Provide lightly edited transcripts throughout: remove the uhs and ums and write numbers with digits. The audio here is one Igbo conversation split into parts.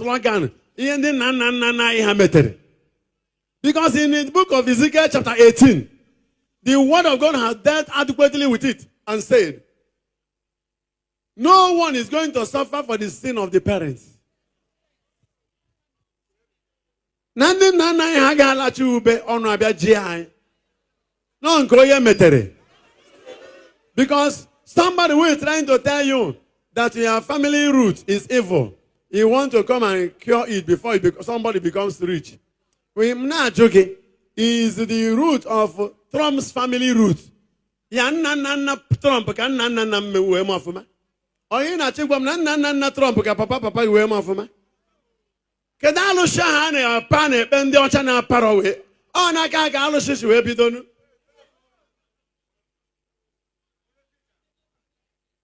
slogan ihe ndị nna nna nna nna anyị ha metere. Because in the book of Ezekiel chapter 18, the word of God has dealt adequately with it and said, no one is going to suffer for the sin of the parents. Na ndị nna nna anyị ha ga-alachi ube ọnụ abịa ji anyị. Nọ nke onye metere. Because somebody who is trying to tell you that your family root is evil, you want to come and cure it before somebody becomes rich. We na-ajụ gị, is the root of Trump's family root? Ya nna nna nna Trump ka nna nna nna m wee m ọfụma. Onye na-achọ ịgwa m na nna nna nna Trump ka papa papa gị wee m ọfụma. Kedu alụsị ahụ a na-apa na-ekpe ndị ọcha na-aparọ wee ọ n'aka ka alụsị si wee bidonu?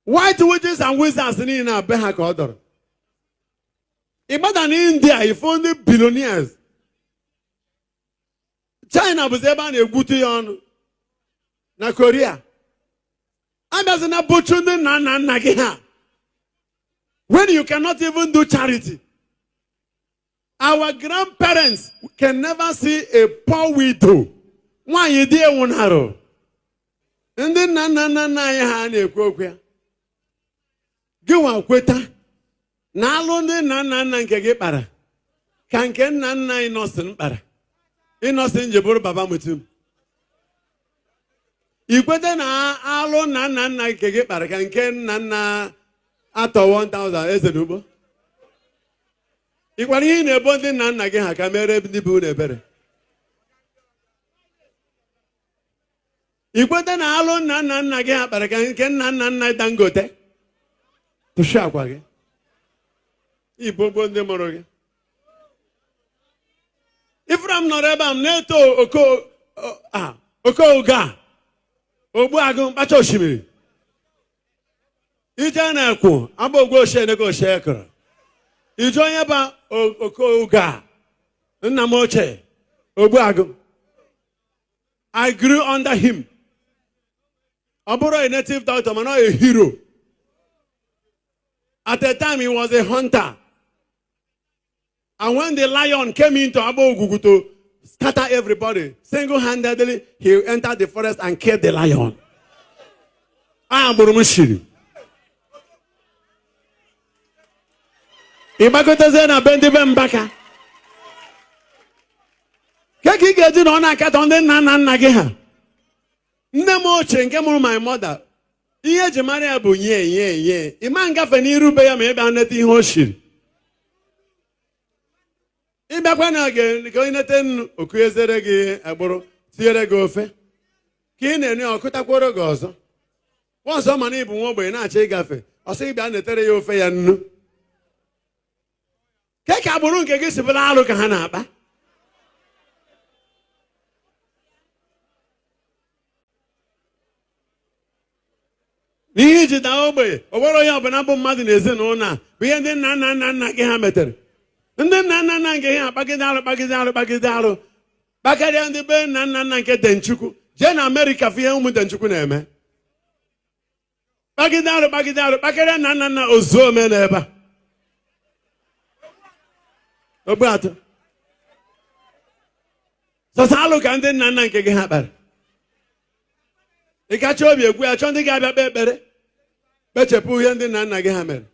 White witches and wizards niile na be ha ka ọ dọrọ. Ị gbada na India ifo ndị billionaires. China bụzi ebe a na-egwutu ya ọnụ. Na Korea. Abịazi na buchu ndị nna nna nna gị ha. When you cannot even do charity. Our grandparents can never see a poor widow. Nwaanyị di enwụnarụ. Ndị nna nna nna nna anyị ha na-ekwu okwu ya. Gị nwa kweta na alụ ndị nna nna nna nke gị kpara ka nke nna nna Innocent kpara. Innocent ji bụrụ baba mutum. I kweta na alụ nna nna nna nke gị kpara ka nke nna nna atọ 1000 eze n'ugbo. Ị kwara ihe ị na-ebo ndị nna nna gị ha ka mere ndị bụ unu ebere. I kweta na alụ nna nna nna gị ha kpara ka nke nna nna nna Dangote. Tụsị akwa gị. Ibogbo ndị mụrụ gị. Ifram nọrọ ebe a m na-eto okoga ogbuagụ mkpacha osimiri. Ije na-ekwu agba ogwe ochie ka ochie kụrụ. Ije onye ba okoga nna m ochie ogbuagụ. I grew under him. Ọ bụrụ a native doctor mana a hero. At the time he was a hunter. And when the lion came into Abo Ogugu to scatter everybody, single-handedly, he entered the forest and killed the lion. Agbụrụ m shiri. Ị gbagotezie na be ndị be Mbaka. Ke ka ị ga-eji na ọ na-akatọ ndị nna nna nna gị ha? Nne m ochie nke mụrụ my mother, ihe eji mara ya bụ nye nye nye. Ị ma ngafe n'iru be ya ma ị bịa neta ihe o shiri. Ị bịakwa na ka onye nete nnu okuezere gị agbụrụ tinyere gị ofe ka ị na-ene ọkụtakworo gị ọzọ. Ọzọ mana ịbụ nwa ogbenye na-achọ ịgafe ọ sị gị bịa netere ya ofe ya nnu. Ke ka agbụrụ nke gị si bụrụ alụ ka ha na-akpa. N'ihe iji daa ogbenye o nwere onye ọbụla bụ mmadụ na ezinụlọ a bụ ihe ndị nna nna nna nna gị ha metere. Ndị nna nna nna nke ha akpagide arụ kpagide arụ kpagide arụ kpakarịa ndị be nna nna nna nke Denchukwu jee na Amerịka fụ ihe ụmụ Denchukwu na-eme. Kpagide arụ kpagide arụ kpakarịa nna nna nna ozuome n'ebe a. Ogbu atọ. Sọsọ alụ ka ndị nna nna nke gị ha kpara. Ị kacha obi ekwu ya chọọ ndị ga-abịa kpee ekpere kpechepụ ihe ndị nna nna gị ha mere.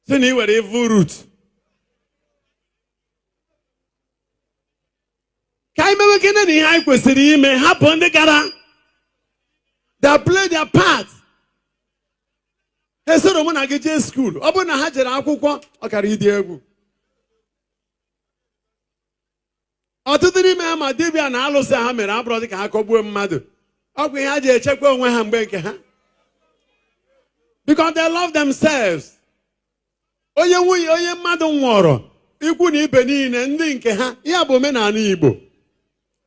Si na ị were evil root. Ka anyị mewe gịnị na ihe anyị kwesịrị ime hapụ ndị gara. They play their part. Ha esoro mụ na gị jee skuul. Ọ bụrụ na ha jere akwụkwọ ọ kara ịdị egwu. Ọtụtụ n'ime ha ma dibịa na alụsị ha mere abụrọ dị ka ha kọgbuo mmadụ. Ọ bụ ihe ha ji echekwa onwe ha mgbe nke ha. Because they love themselves. Onye nwunye onye mmadụ nwụọrọ ikwu na ibe niile ndị nke ha ya bụ omenala Igbo.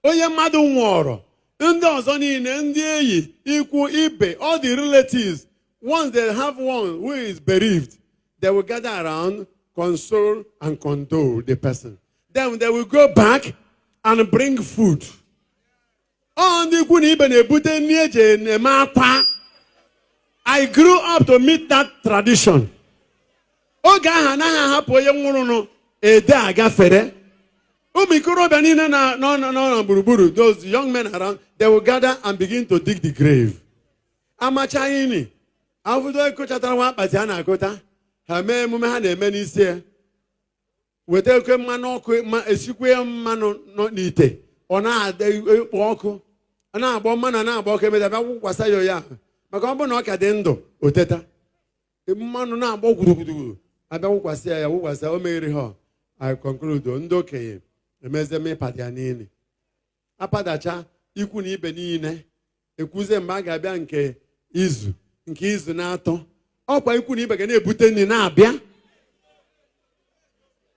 Onye mmadụ nwụọrọ ndị ọzọ niile ndị enyi ikwu ibe all the relatives, once they have one who is bereaved, they will gather around, console and condole the person. Then they will go back and bring food. Ọ ndị ikwu na ibe na-ebute nri eji eme akwa. I grew up to meet that tradition. Oge ahụ anaghị ahapụ onye nwụrụnụ ede agafere. Ụmụ ikorobịa niile na nọ nọ nọ na gburugburu, those young men around, they will gather and begin to dig the grave. Amacha ini afụdo ekochatara nwa akpati a na-akụta, ha mee emume ha na-eme n'isi ya, weta oke mmanụ ọkụ ma esikwe mmanụ nọ n'ite, ọ na-ekpo ọkụ, ọ na-agbọ mmanụ, na-agba ọkụ, emeta bịa wụkwasa ya ya ahụ, maka ọ bụrụ na ọ ka dị ndụ, o teta. Mmanụ na-agbọ gwurugburu, abịa wụkwasị ya, ya wụkwasị, o meghere ha. I conclude, ndị okenye emezie ịpata ya niile, apadacha ikwu na ibe niile, ekwuzie mgbe a ga-abịa nke izu, nke izu na-atọ. Ọkwa ikwu na ibe ga na-ebute nri na-abịa.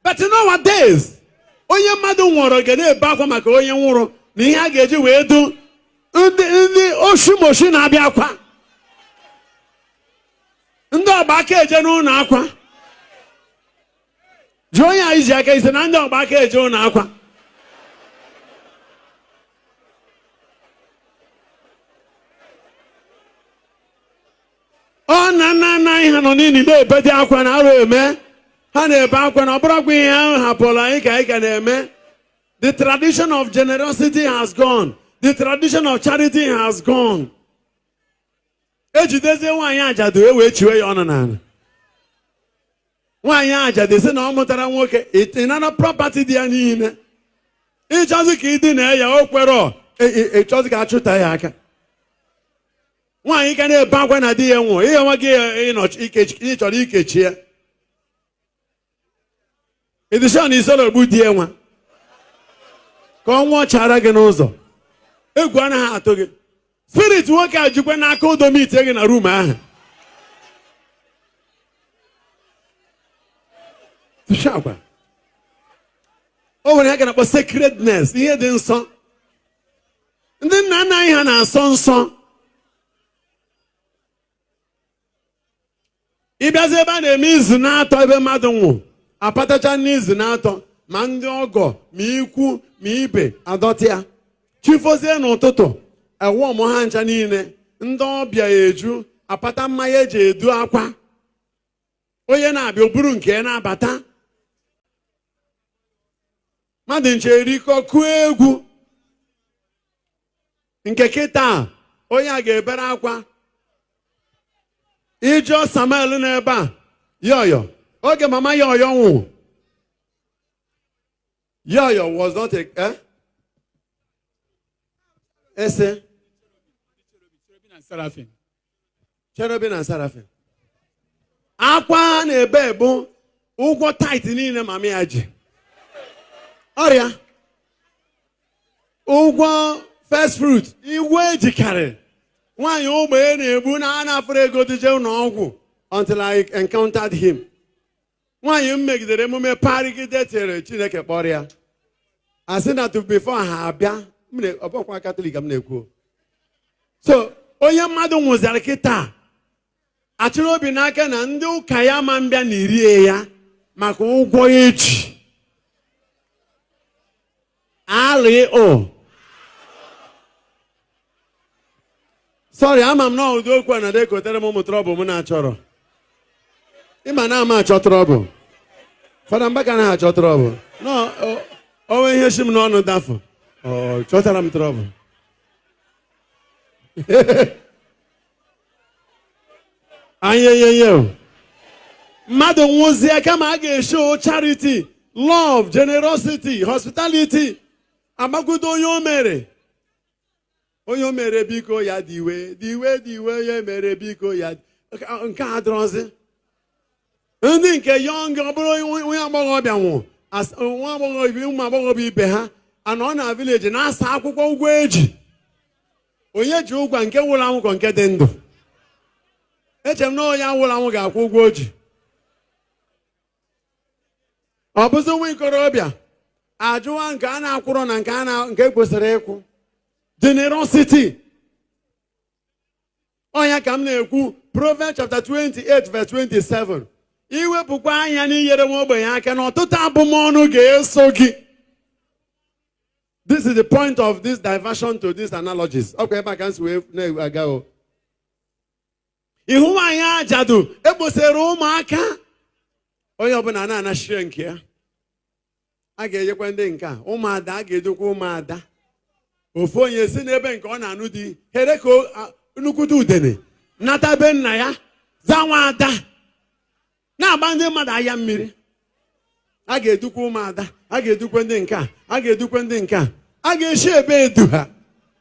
But nowadays, onye mmadụ nwụrụ ga na-ebe akwa maka onye nwụrụ na ihe a ga-eji wee du ndị oshimoshi na-abịa akwa, ndị ọgba aka eje n'ụlọ akwa. Jụọ onye anyị ji aka ise na ndị ọgba aka eje ụlọ akwa. Ọ na nna nna anyị ha nọ n'ili na-ebedi akwa na arụ eme ha na-ebe akwa na ọ bụrụkwa ihe ahụ hapụrụ anyị ka anyị ka na-eme. The tradition of generosity has gone. The tradition of charity has gone. Ejidezie nwaanyị ajadu e wee chiwe ya ọnụ n'ala. Nwaanyị ajadu sị na ọ mụtara nwoke, ịnara property dị ya niile. Ịchọzi ka ịdị na ya o kwere, ịchọzi ka achụta ya aka. Nwaanyị ka na-ebe akwa na di ya nwụrụ, ihe nwa gị ị chọrọ ikechi ya, ịdịshọ na isoro ogbu di ya nwa ka ọ nwụọ chara gị n'ụzọ. Egwu anaghị atụ gị. Spirit nwoke a jikwa n'aka odomite gị na room ahụ. Tụsha. O nwere ihe ga na-akpọ sacredness, ihe dị nsọ. Ndị nna nna anyị ha na-asọ nsọ. Ịbịazi ebe a na-eme izu na-atọ ebe mmadụ nwụ, apatacha n'izu na-atọ, ma ndị ọgọ, ma ikwu, ma ibe adọtịa. Chifozie n'ụtụtụ, ewọm ha ncha niile, ndị ọbịa eju, apata mmanya eji edu akwa. Onye na-abịa oburu nke ya na-abata, mmadụ nche erikọ, kụọ egwu. Nke kịta, onye a ga-ebere akwa. Ịjụọ Samuel n'ebe a, yoyo oge mama yoyo nwụ, yoyo was not a ese. Cherubim and Seraphim. Cherubim and Seraphim. Akwa na-ebe bụ ụgwọ tithe niile mama ya ji, ọrịa ụgwọ first fruit, igwe ejikarị nwaanyị ogbenye na-egbu na a na-afụrụ ego dije ụlọ ọgwụ until I encountered him. Nwaanyị m megidere emume parịgide tere Chineke kpọrọ ya, asị na to before ha abịa m ọ bụkwa Katọlik m na-ekwu. So onye mmadụ nwụzara kịta achịrị obi n'aka na ndị ụka ya ma mbịa na irie ya maka ụgwọ eji alị o. Sorry, ama m na ụdị okwu a na dekotere m ụmụ trouble m na-achọrọ. Ịma na ama achọ trouble. Fada Mbaka anaghị achọ trouble. No, onwe ihe si m n'ọnụ dafụ, ọ chọtara m trouble. Anyeyeye mmadụ nwụzie, kama a ga-eshow charity, love, generosity, hospitality, agbakwudo onye o mere, onye o mere biko ya diwe diwe diwe, onye mere biko ya. Nke a dịrọzi. Ndị nke young, ọ bụrụ onye agbọghọbịa nwụ, nwa agbọghọbịa, ụmụ agbọghọbịa ibe ha anọ na village na-asa akwụkwọ ụgwọ eji, onye ji ụgwọ, nke nwụrụ anwụ ka nke dị ndụ. Eche m na onye anwụrụ anwụ ga-akwụ ụgwọ o ji. Ọ bụzi nwa ikorobịa ajụwa nke a na-akwụrọ na nke a na nke kwesịrị ịkwụ. Generosity, ọnya ka m na-ekwu. Proverbs chapter 28 verse 27: iwepụkwa anya n'inyere nwa ogbenye aka, na ọtụtụ abụmọnụ ga-eso gị. This is the point of this diversion to these analogies. Ọkwa ebe a ka m si wee na-aga o. Ihu nwaanyị ajadu ekposara ụmụaka. Onye ọbụla na-anachie nke ya. A ga-enyekwa ndị nke a ụmụada, a ga-edokwa ụmụada. Ofu onye si n'ebe nke ọ na-anụ di here ka nnukwute udene nata be nna ya za nwa ada na-agba ndị mmadụ ahịa mmiri. A ga-edukwa ụmụada, a ga-edukwa ndị nke a, a ga-edukwa ndị nke a, a ga-esi ebe edu ha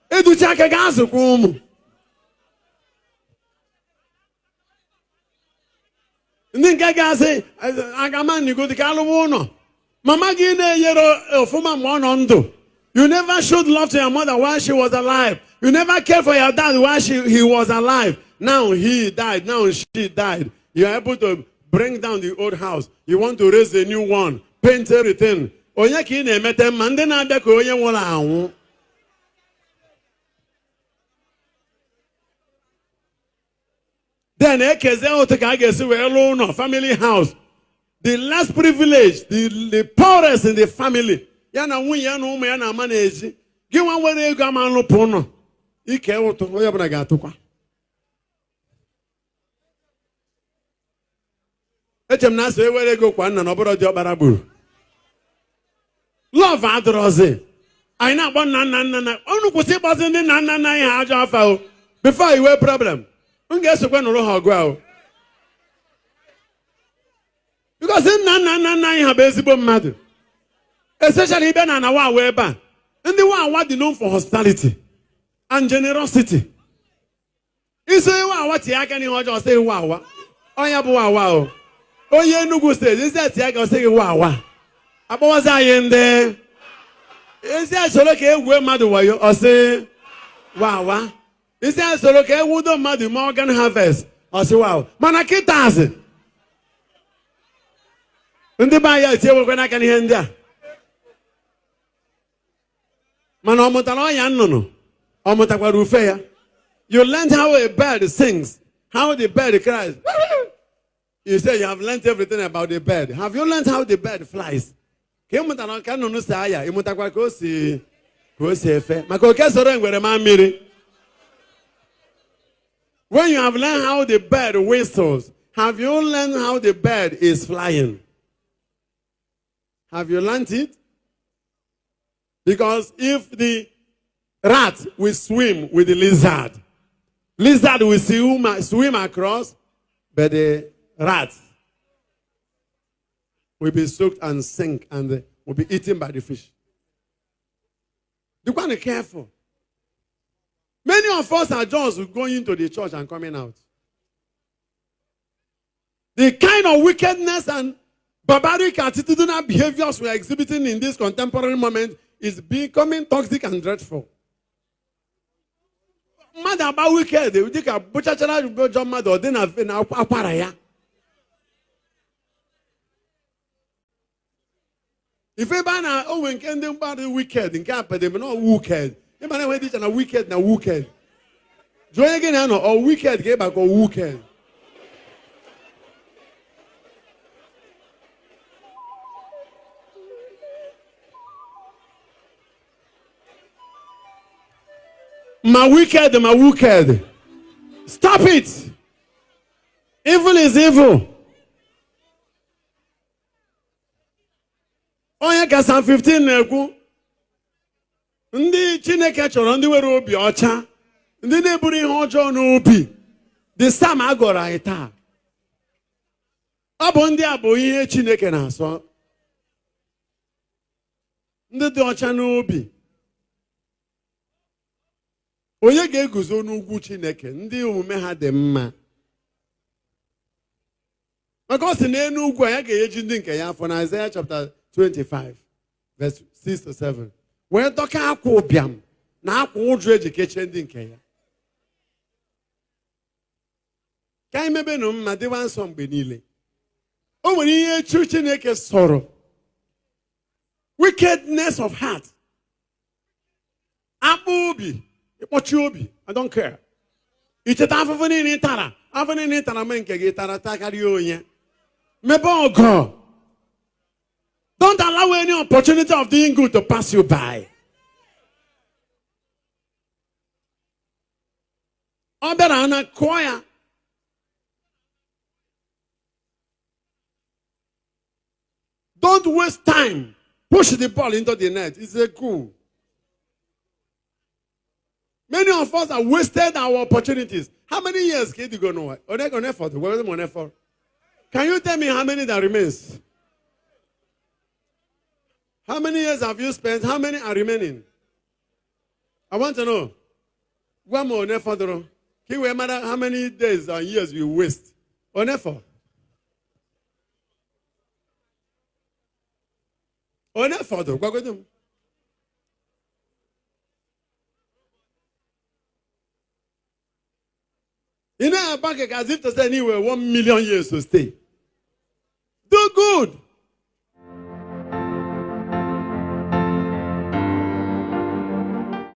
educha aka ga-azụkwa ụmụ ndị nke ga-asị agamanigo ka alụwa ụlọ. Mama gị na-enyere ọfụma mgbe ọ nọ ndụ. You never showed love to your mother while she was alive. You never cared for your dad while he was alive. Now he died, now she died, you are able to bring down the old house. You want to raise a new one, paint everything. Onye ka ị na-emete mma? Ndị na-abịa ka onye nwụrụ anwụ. Then ekezie otu ka a ga-esi wee lụọ ụlọ, family house. The less privileged, the poorest in the family, ya na nwunye ya na ụmụ ya na-ama na-eji. Gị nwa nwere ego ama nlụpụ ụlọ ike ụtụ, onye ọbụla ga-atụkwa. Eche m na asị ewere ego kwa nna na ọbụrụ dị ọkpara gburu. Love adịrọzi. Anyị na-akpọ nna nna nna nna unu. Kwụsị ịkpọzi ndị nna nna nna anyị ha ajọ afa o. Before iwe problem, m ga-esokwe nụrụ ha ọgụ ahụ, because nna nna nna nna anyị ha bụ ezigbo mmadụ, especially ịbịa na ana Wawa ebe a. Ndị Wawa dị known for hospitality and generosity. Iso Wawa tinye aka n'ihe ọjọọ, sị Wawa onye bụ Wawa o. Onye Enugu Steeti isi etinye aka, ọsị gị Wawa. Akpọwazi anyị ndị ezi esoro ka egwue mmadụ wayo, ọsị Wawa. Isi esoro ka ewudo mmadụ mee organ harvest, ọsị wawa. Mana kịtazi, ndị be anyị etinyewekwa n'aka n'ihe ndị a. Mana ọ mụtara ọnya nnụnụ, ọ mụtakwara ufe ya. You learned how a bird sings, how the bird cries. You say you have learned everything about the bird. Have you learned how the bird flies? Ka ị mụtara ka nnụnụ si aya, ị mụtakwa ka o si efe? Maka oke soro ngwere ma mmiri. When you have learned how the bird whistles, have you learned how the bird is flying? Have you learned it? Because if the rat will swim with the lizard, lizard will swim across, but the rat will be soaked and sink and will be eaten by the fish. Be quite careful. Many of us are just going to the church and coming out. The kind of wickedness and barbaric attitudinal behaviors we are exhibiting in this contemporary moment is becoming toxic and dreadful. Mmadụ agba wicked dịka bụchachara ụjọ mmadụ, ọ dị na akwara ya. Ife ebe a na onwe nke ndị mmadụ wicked nke apedebe na wicked. Ịma na enwe dị iche na wicked na wicked. Jụọ onye gị na-anọ, ọ wicked ka ịgbakọ wicked. Ma wicked ma wicked. Stop it. Evil is evil. Onye ka Psalm 15 na-ekwu, ndị Chineke chọrọ, ndị nwere obi ọcha, ndị na-eburu ihe ọjọọ n'obi. The psalm a gọrọ anyị taa, ọ bụ ndị a bụ ihe Chineke na-asọ, ndị dị ọcha n'obi. Onye ga-eguzo n'ugwu Chineke? Ndị omume ha dị mma. Maka ọ sị n'elu ugwu a ya ga-enyeji ndị nke ya afọ, na Isaiah chapter 25 verse 6 to 7, wee dọka akwa ụbịam na akwa ụjụ eji kechie ndị nke ya. Ka anyị mebenụ mma, dịwa nsọ mgbe niile. O nwere ihe chu Chineke sọrọ, wickedness of heart, akpụ obi, ịkpọchi obi. I don't care. Icheta afụfụ niile ị tara, afọ niile ị tara mee nke gị tara takarịa onye mebe ọgọ. Don't allow any opportunity of doing good to pass you by. Ọ bịara na kụọ ya. Don't waste time. Push the ball into the net. It's a goal. Many of us have wasted our opportunities. How many years can you go now? Can you tell me how many that remains? How many years have you spent? How many are remaining? I want to know. Gwa m one fọdụrụ ka ị wee mara how many days and years you waste. One fọ. One fọdụrụ, gwagodo m. Ị na-agba ka as if to say anyway 1 million years to stay. Do good.